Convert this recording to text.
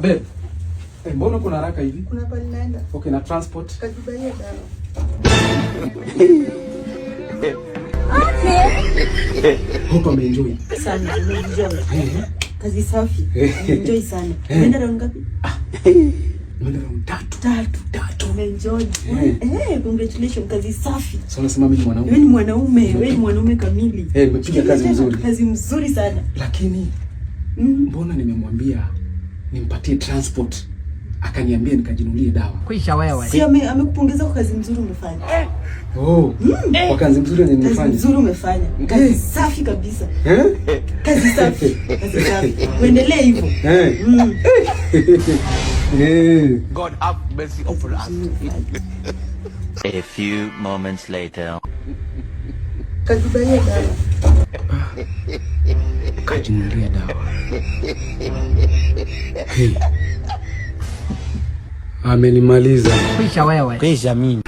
Babe. Eh, mbona kuna haraka hivi? Kuna pali naenda. Okay, na transport. Kajibaia dawa. Hope ameenjoy. Sana, umeenjoy. Eh. Kazi safi. Eh. Umeenjoy sana. Umeenda round ngapi? Nimeenda round tatu. Tatu. Tatu. Umeenjoy. Eh. Eh, congratulations, kazi safi. Sasa unasema mimi ni Wewe ni mwanaume. mwanaume, wewe ni mwanaume kamili. Eh, nimepiga kazi nzuri. Kazi mzuri sana. Lakini mbona nimemwambia nimpatie transport akaniambia nikajinunulie dawa. Kwisha wewe. Si amekupongeza kwa kazi nzuri umefanya. Oh. Kwa kazi nzuri yenye Kazi nimefanya. nzuri umefanya. Kazi safi kabisa. Eh? Kazi safi. Kazi safi. Uendelee hivyo. Eh. Eh. God have mercy upon us. A few moments later. Kajibaia dawa. Kajinunulia dawa. Hey. Amenimaliza. Kwisha wewe. Kwisha mimi.